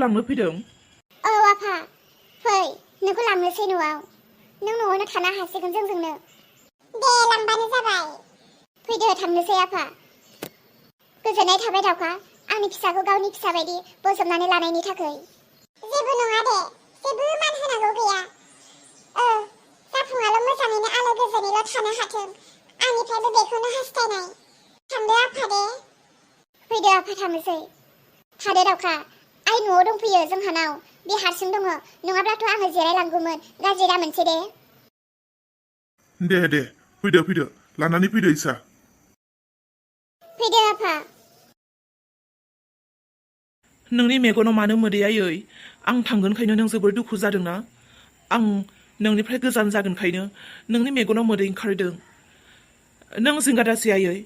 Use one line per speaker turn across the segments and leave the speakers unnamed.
लांनो फैदों?
औ आफा फै नोंखौ लांनोसै न'आव। नों न'आवनो थानो हासिगोन जोंजोंनो। दे लांबानो जाबाय। फैदो थांनोसै आफा। गोजोननाय थाबाय दाउखा आंनि फिसाखौ गावनि फिसा बायदि बोजबनानै लानायनि थाखाय। जेबो नङा दे जेबो मान होनांगौ गैया। जाफुङाल' मोजाङैनो आलो गोजोनैल' थानो हाथों आंनिफ्रायबो बेखौनो हास्थायनाय। थांदो आफा दे। फैदो आफा थांनोसै। थादो दाउखा आइ न'आव दंफैयो जोंहानाव। बे हारसिं दङ नङाब्लाथ' आङो जिरायलांगौमोन। गाज्रि दा मोनसे दे।
दे फैदो लानानै फैदो इसा।
फैदो आफा।
नोंनि मेगनाव मानो मोदै आयै? आं थांगोनखायनो नों जोबोर दुखु जादोंना? आं नोंनिफ्राय गोजान जागोनखायनो नोंनि मेगनाव मोदै ओंखारदों। नों जिंगा दासि आयै।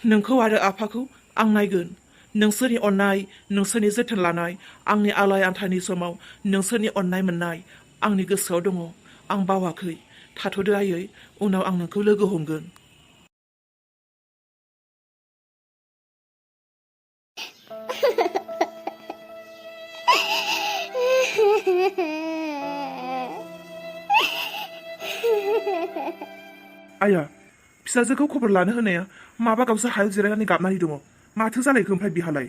नोंखौ आरो आफाखौ आं नायगोन। नोंसोरनि अननाय, नोंसोरनि जोथोन लानाय, आंनि आलाय आन्थानि समाव नोंसोरनि अननाय मोननाय आंनि गोसोआव दङ। आं बावाखै। थाथ'दो आयै, उनाव आं नोंखौ लोगो हमगोन। आया, फिसाजोखौ खबर लानो होनाया माबा गावसो हायाव जिरायनानै गाबनानै दङ। माथो जालायखो ओमफ्राय बिहालाय?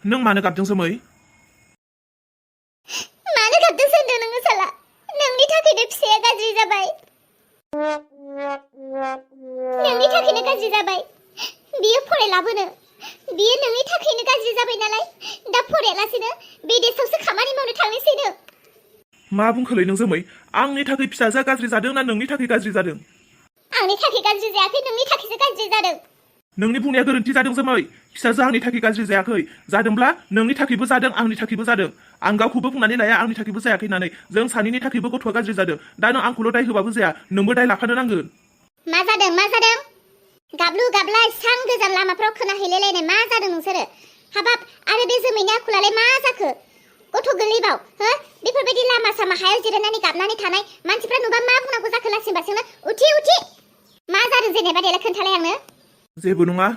नों मानो गाबदों जोमै?
मानो गाबदों होनदों नोङो साला? नोंनि थाखायनो फिसाया गाज्रि जाबाय। नोंनि थाखायनो गाज्रि जाबाय। बियो फरायलाबोनो। बियो नोंनि थाखायनो गाज्रि जाबाय नालाय दा फरायालासेनो बिदेशआवसो खामानि मावनो थांनोसैनो।
मा बुंखोलै नों जोमै? आंनि थाखाय फिसाजोआ गाज्रि जादों ना नोंनि थाखाय गाज्रि जादों?
आंनि थाखाय गाज्रि जायाखै नोंनि थाखायसो गाज्रि जादों।
नोंनि बुंनाया गोरोन्थि जादों जोमै। फिसाजोआ आंनि थाखाय गाज्रि जायाखै। जादोंब्ला नोंनि थाखायबो जादों आंनि थाखायबो जादों। आं गावखौबो बुंनानै लाया आंनि थाखायबो जायाखै होननानै। जों सानैनि थाखायबो गथ'आ गाज्रि जादों। दा नों आंखौल' दाय होबाबो जाया, नोंबो दाय लाफानो नांगोन।
मा जादों? गाबलु गाबला सान गोजान लामाफ्राव खोनाहैलायलायनाय मा जादों नोंसोरो? हाबाब आरो बे जोमैनि आखुलालाय मा जाखो? गथ' गोरलैबाव हो? बेफोरबायदि लामा सामा हायाव जिरायनानै गाबनानै थानाय मानसिफ्रा नुबा मा बुंनांगौ जाखो लासिं बासिंनो? उथि मा जादों जेनेबा देला खोन्थालाय आंनो।
जेबो नङा।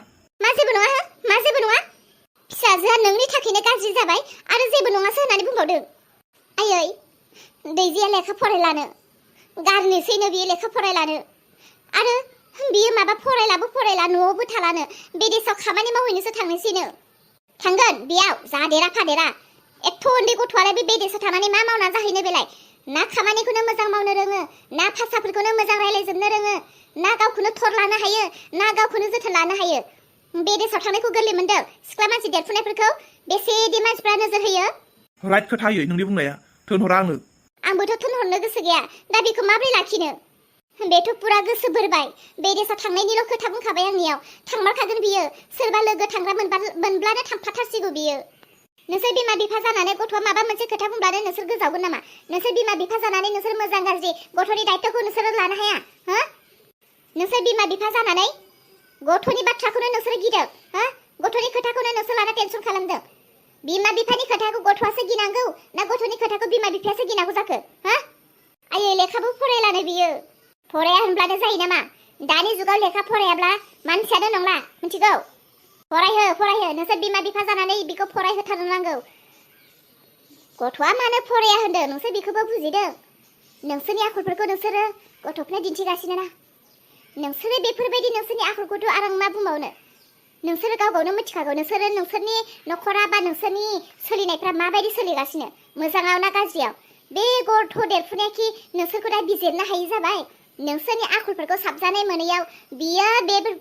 मा जेबो नङा हो? मा जेबो नङा? फिसाजोआ नोंनि थाखायनो गाज्रि जाबाय आरो जेबो नङासो होननानै बुंबावदों। आयै दैजिया लेखा फरायलानो। गारनोसैनो बियो लेखा फरायलानो। आरो बियो माबा फरायला न'आवबो थालानो। बिदेशआव खामानि मावहैनोसो थांनोसैनो। थांगोन बेयाव जादेरा फादेरा। एथ' उन्दै गथ'आलाय बे बिदेशआव थानानै मा मावना जाहैनो बेलाय? ना खामानिखौनो मोजां मावनो रोङो, ना भाषाफोरखौनो मोजां रायलायजोबनो रोङो, ना गावखौनो थर लानो हायो, ना गावखौनो जोथोन लानो हायो। बिदेशआव थांनायखौ गोरलै मोनदों। सिख्ला मानसि देरफुनायफोरखौ बेसेदि मानसिफ्रा नोजोर होयो।
राइट खोथा आयै नोंनि बुंनाया। थोनहरा आंनो।
आंबोथ' थोनहरनो गोसो गैया। दा बेखौ माबोरै लाखिनो? बेथ' पुरा गोसो बोरबाय। बिदेशआव थांनायनिल' खोथा बुंखाबाय आंनियाव। थांमारखागोन बियो। सोरबा लोगो थांग्रा मोनब्लानो थांफाथारसिगौ बियो। नोंसोर बिमा बिफा जानानै गथ'आ माबा मोनसे खोथा बुंब्लानो नोंसोर गोजावगोन नामा? नोंसोर बिमा बिफा जानानै नोंसोर मोजां गाज्रि गथ'नि दायित्वखौ नोंसोर लानो हाया हो? नोंसोर बिमा बिफा जानानै गथ'नि बाथ्राखौनो नोंसोर गिदों हो? गथ'नि खोथाखौनो नोंसोर लाना टेनसन खालामदों। बिमा बिफानि खोथाखौ गथ'आसो गिनांगौ ना गथ'नि खोथाखौ बिमा बिफायासो गिनांगौ जाखो हो? आयै लेखाबो फरायलानो बियो। फराया होनब्लानो जायो नामा? दानि जुगाव लेखा फरायाब्ला मानसियानो नंला मिथिगौ? फरायहो नोंसोर बिमा बिफा जानानै बिखौ फरायहोथारनो नांगौ। गथ'आ मानो फराया होनदों नोंसोर बेखौबो बुजिदों? नोंसोरनि आखलफोरखौ नोंसोरो गथ'फोरनो दिन्थिगासिनो ना? नोंसोरो बेफोरबायदि नोंसोरनि आखलखौथ' आरो आं मा बुंबावनो? नोंसोरो गाव गावनो मिथिखागौ नोंसोरो नोंसोरनि न'खरा बा नोंसोरनि सोलिनायफ्रा माबायदि सोलिगासिनो, मोजाङाव ना गाज्रियाव। बे गथ' देरफुनायखि नोंसोरखौ दा बिजिरनो हायि जाबाय। नोंसोरनि आखलफोरखौ साबजानाय मोनैयाव बियो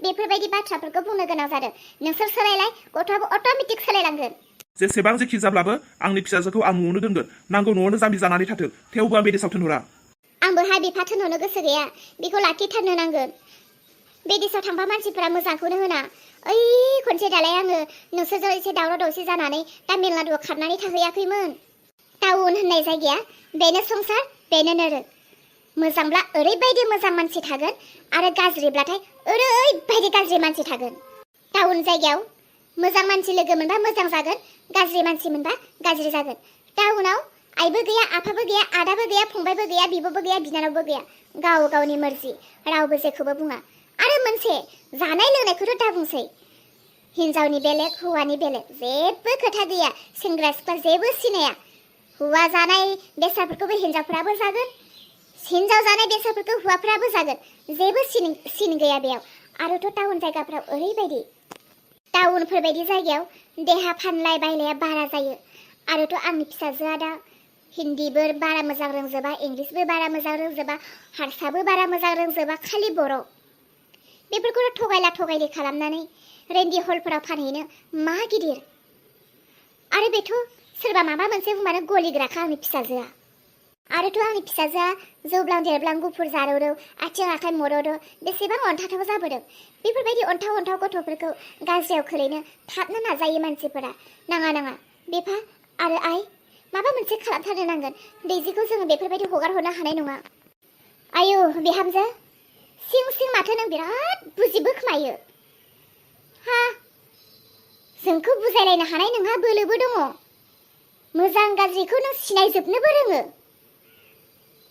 बेफोरबायदि बाथ्राफोरखौ बुंनो गोनां जादों। नोंसोर सोलायलाय गथ'आबो अट'मेटिक सोलायलांगोन।
जेसेबां जेखि जाब्लाबो आंनि फिसाजोखौ आं न'आवनो दोनगोन। नांगौ न'आवनो जाम्बि जानानै थाथों। थेवबो आं बिदेशआव थोनहरा।
आंबोहाय बिफा थोनहरनो गोसो गैया। बेखौ लाखिथारनो नांगोन। बिदेशआव थांबा मानसिफोरा मोजांखौनो होना। ओइ खनसे दालाय आङो नोंसोरजों एसे दावराव दावसि जानानै तामिलनाडुआव खारनानै थाहैयाखैमोन? टाउन होननाय जायगाया बेनो संसार बेनो नोरोग। मोजांब्ला ओरैबायदि मोजां मानसि थागोन आरो गाज्रिब्लाथाय ओरैबायदि गाज्रि मानसि थागोन। टाउन जायगायाव मोजां मानसि लोगो मोनबा मोजां जागोन, गाज्रि मानसि मोनबा गाज्रि जागोन। टाउनाव आइबो गैया, आफाबो गैया, आदाबो गैया, फंबायबो गैया, बिब'बो गैया, बिनानावबो गैया। गाव गावनि मर्जि, रावबो जेखौबो बुङा। आरो मोनसे जानाय लोंनायखौथ' दा बुंसै हिनजावनि बेलेग हौवानि बेलेग जेबो खोथा गैया सेंग्रा सिख्ला जेबो सिनाया हौवा जानाय बेसादफोरखौबो हिनजावफ्राबो जागोन हिनजाव जानाय बेसादफोरखौ हौवाफ्राबो जागोन जेबो सिन गैया बेयाव आरोथ' टाउन जायगाफ्राव ओरैबायदि टाउनफोरबायदि जायगायाव देहा फानलाय बायलाया बारा जायो आरोथ' आंनि फिसाजोआ दा हिन्दीबो बारा मोजां रोंजोबा इंलिसबो बारा मोजां रोंजोबा हारसाबो बारा मोजां रोंजोबा खालि बर' बेफोरखौथ' थगायला थगायलि खालामनानै रेन्दि हलफोराव फानहैनो मा गिदिर आरो बेथ' सोरबा माबा मोनसे बुंबानो गलिग्राखा आंनि फिसाजोआ आरोथ' आंनि फिसाजोआ जौब्लां देरब्लां गुफुर जारौरौ आथिं आखाइ मर'रो बेसेबां अन्थाथाव जाबोदों बेफोरबायदि अन्थाव गथ'फोरखौ गाज्रियाव खोलैनो थाबनो नाजायो मानसिफोरा नाङा बिफा आरो आइ माबा मोनसे खालामथारनो नांगोन दैजिखौ जोङो बेफोरबायदि हगार हरनो हानाय नङा आयौ बिहामजो सिं माथो नों बिराद बुजिबो खोमायो हा जोंखौ बुजायलायनो हानाय नोंहा बोलोबो दङ मोजां गाज्रिखौ नों सिनायजोबनोबो रोङो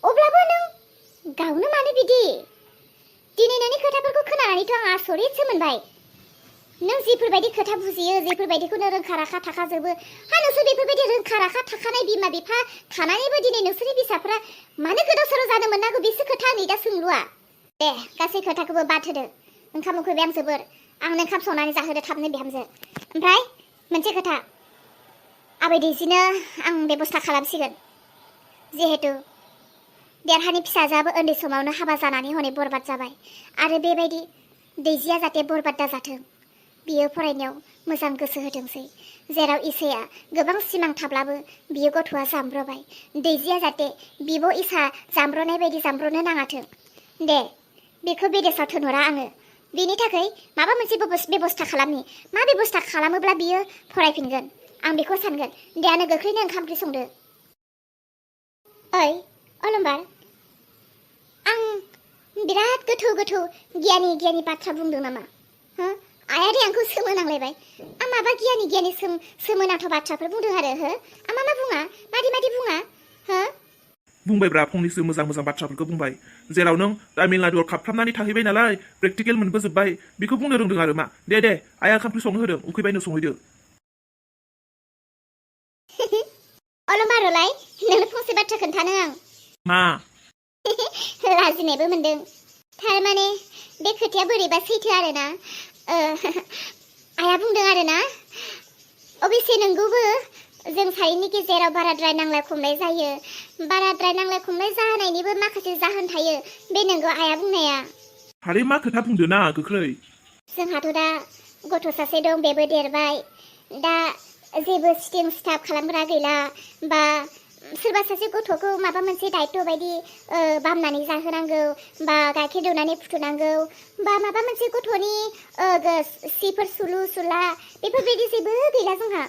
अब्लाबो नों गावनो मानो बिदि दिनै नोंनि खोथाफोरखौ खोनानानैथ' आं आसरितसो मोनबाय नों जिफोरबायदि खोथा बुजियो जिफोरबायदिखौनो रोंखा राखा थाखाजोबो हा नोंसोर बेफोरबायदि रोंखा राखा थाखानाय बिमा बिफा थानानैबो दिनै नोंसोरनि फिसाफ्रा मानो गोदाव सोराव जानो मोननांगौ बेसो खोथा आंनि दा सोंलुआ दे गासै खोथाखौबो बाद होदो ओंखाम उखैबाय आं जोबोर आंनो ओंखाम संनानै जाहोदो थाबनो बिहामजो ओमफ्राय मोनसे खोथा आबै दैजिनो आं बेबस्था खालामसिगोन जिहेतु देरहानि फिसाजोआबो उन्दै समावनो हाबा जानानै हनै बरबाद जाबाय आरो बेबायदि दैजिया जाहाथे बरबाद दाजाथों बियो फरायनायाव मोजां गोसो होथोंसै जेराव इसाया गोबां सिमां थाब्लाबो बियो गथ'आ जामब्रबाय दैजिया जाहाथे बिब' इसा जामब्रनाय बायदि जामब्रनो नाङाथों दे बेखौ बेदेसाव थोनहरा आङो बेनि थाखाय माबा मोनसे बेबस्था खालामनि मा बेबस्था खालामोब्ला बियो फरायफिनगोन आं बेखौ सानगोन दे आंनो गोख्रैनो ओंखाम ओंख्रि संदो ओइ अलंबार आं बिराद गोथौ गियानि बाथ्रा बुंदों नामा हो आयादि आंखौ सोमोनांलायबाय आं माबा गियानि सोमोनांथाव बाथ्राफोर बुंदों आरो हो आं मा बुङा मादि बुङा हो
बुंबायब्रा फंनैसो मोजां बाथ्राफोरखौ बुंबाय जेराव नों तामिलनाडुआव खाबथाबनानै थाहैबाय नालाय प्रेक्टिकेल मोनबोजोब्बाय बेखौ बुंनो रोंदों आरो मा दे आइया ओंखाम ओंख्रि संनो होदों उखैबायनो संहैदो
अलंबारलाय नोंनो फंसे बाथ्रा खोन्थानो आं
मा
लाजिनायबो मोनदों थारमाने बे खोथाया बोरैबा सैथो आरोना आइया बुंदों आरोना अबयसे नंगौबो जों सानैनि गेजेराव बाराद्राय नांलाय खमलाय जायो बाराद्राय नांलाय खमलाय जाहोनायनिबो माखासे जाहोन थायो बे नंगौ आइया बुंनाया
हारे मा खोथा बुंदो ना गोख्रै
जोंहाथ' दा गथ' सासे दं बेबो देरबाय दा जेबो स्टिं स्टाफ खालामग्रा गैला बा सोरबा सासे गथ'खौ माबा मोनसे दायित्व बायदि बामनानै जाहोनांगौ बा गाइखेर दौनानै फुथुनांगौ बा माबा मोनसे गथ'नि सिफोर सुला बेफोरबायदि जेबो गैला जोंहा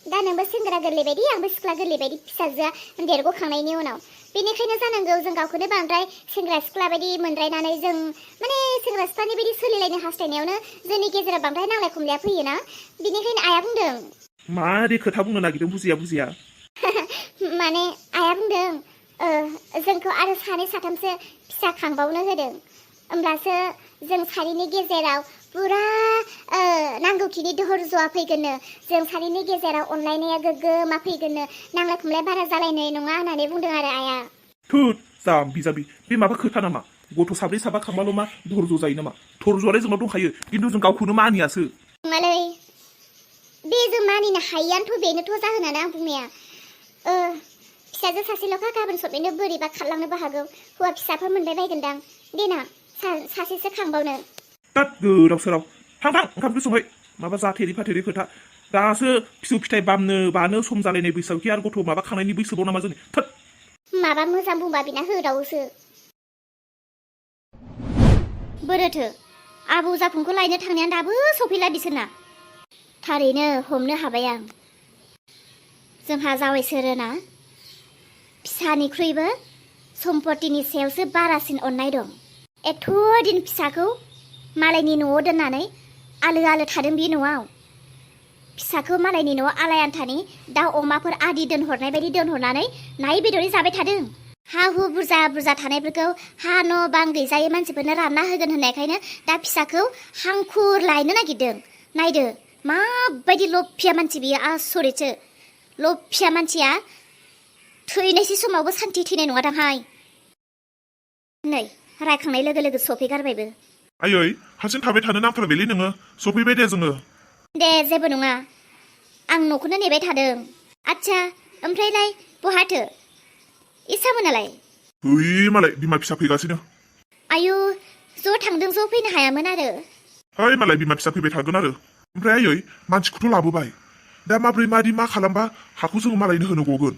दा नोंबो सेंग्रा गोरलै बायदि आंबो सिख्ला गोरलै बायदि फिसाजोआ देरग'खांनायनि उनाव बेनिखायनो जानांगौ जों गावखौनो बांद्राय सेंग्रा सिख्ला बायदि मोनद्रायनानै जों माने सेंग्रा सिख्लानि बायदि सोलिलायनो हास्थायनायावनो जोंनि गेजेराव बांद्राय नांलाय खमलाया फैयोना बेनिखायनो आइया बुंदों
मारै खोथा बुंनो नागिरदों बुजिया
माने आइया बुंदों जोंखौ आरो सानै साथामसो फिसा खांबावनो होदों होमब्लासो जों सानैनि गेजेराव पुरा नांगौखिनि धैर्यआ फैगोननो जों सानैनि गेजेराव अनलायनाया गोग्गोमा फैगोननो नांलाय खमलाय बारा जालायनाय नङा होननानै बुंदों आरो आइया
थुत जाम्बि बे माबा खोथा नामा गथ' साब्रै साबा खांबाल' मा धैर्य जायो नामा धैर्यआलाय जोंनाव दंखायो खिन्थु जों गावखौनो मानियासो
नङालै बे जों मानिनो हायियानोथ' बेनोथ' जाहोनानो आं बुंनाया फिसाजो सासेल'खा गाबोन सबैनो बोरैबा खारलांनोबो हागौ हौवा फिसाफोर मोनबाय बायगोनदां देनां सासेसो खांबावनो
तात गोदाव सोराव थां ओंखाम ओंख्रि संहै माबा जाथेरि फाथेरि खोथा दासो फिसौ फिथाइ बानो सम जालायनाय बैसोआवखि आरो गथ' माबा खांनायनि बैसोबाव नामा जोंनि थोद
माबा मोजां बुंबा बिना होदावोसो बोरोथो आबौ जाफुंखौ लायनो थांनाया दाबो सफैला बिसोरना थारैनो हमनो हाबाय आं जोंहा जावैसोरोना फिसानिख्रुइबो सम्पतिनि सायावसो बारासिन अननाय दं एथ' दिन फिसाखौ मालायनि न'आव दोननानै आलो थादों बे न'आव फिसाखौ मालायनि न'आव आलाय आन्थानि दाउ अमाफोर आदि दोनहरनाय बायदि दोनहरनानै नायै बेदरै जाबाय थादों हा हु बुरजा बुरजा थानायफोरखौ हा न' बां गैजायै मानसिफोरनो रानना होगोन होननायखायनो दा फिसाखौ हांखुर लायनो नागिरदों। नायदो माबायदि लफिया मानसि बियो, आसरितसो। लफिया मानसिया थैनायसै समावबो सान्थि थैनाय नङा दांहाय। नै रायखांनाय लोगो लोगो सफैगारबायबो।
आयै हारसिं थाबाय थानो नांथारबायलै नोङो, सफैबाय दे जोङो।
दे जेबो नङा, आं न'खौनो नेबाय थादों। आच्छा ओमफ्रायलाय बहाथो इसामोनालाय?
है मालाय बिमा फिसा फैगासिनो।
आयु ज' थांदों ज' फैनो हायामोन आरो।
है मालाय बिमा फिसा फैबाय थागोन आरो। ओमफ्राय आयै मानसिखौथ' लाबोबाय, दा माब्रै मादि मा खालामबा हाखौ जोङो मालायनो होनो गगोन?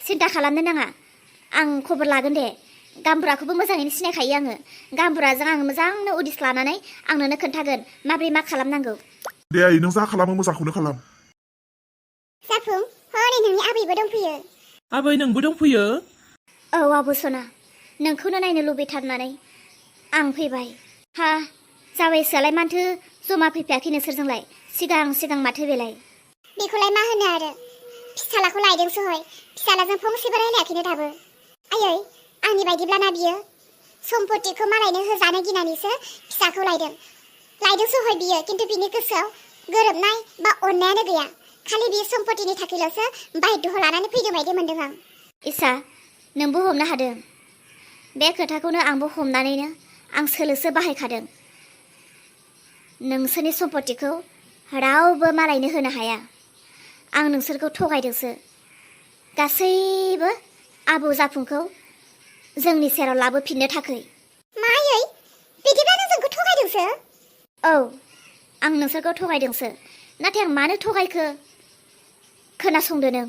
सिन्था खालामनो नाङा, आं खबर लागोन दे। गामबुराखौबो मोजाङैनो सिनायखायो आङो। गामबुराजों आं मोजांनो उदिस लानानै आंनोनो खोन्थागोन माब्रै मा खालामनांगौ।
दे आयै नों जा खालामो मोजांखौनो खालाम।
जाफुं हनै नोंनि आबैबो दंफैयो।
आबै नोंबो दंफैयो?
औ आब' सना, नोंखौनो नायनो लुबैथारनानै आं फैबाय। हा जावैसोआलाय माथो जमा फैफायाखै नोंसोरजोंलाय? सिगां सिगां माथो बेलाय? बेखौलाय मा होनो आरो, फिसालाखौ लायदोंसो हय। फिसालाजों फंसेबो रायलायाखैनो दाबो। आयै आंनि बायदिब्लाना बियो सम्पतिखौ मालायनो होजानो गिनानैसो फिसाखौ लायदोंसो हय बियो। खिन्थु बिनि गोसोआव गोरोबनाय बा अननायानो गैया। खालि बियो सम्पतिनि थाखायल'सो बायद' लानानै फैदों बायदि मोनदों आं। इसा नोंबो हमनो हादों। बे खोथाखौनो आंबो हमनानैनो आं सोलोसो बाहायखादों। नोंसोरनि सम्पतिखौ रावबो मालायनो होनो हाया। आं नोंसोरखौ थगायदोंसो। गासैबो आबौ जाफुंखौ जोंनि सेराव लाबोफिननो थाखै। मायै बिदिब्ला नों जोंखौ थगायदोंसो? औ आं नोंसोरखौ थगायदोंसो। नाथाय आं मानो थगायखो खोनासंदो नों।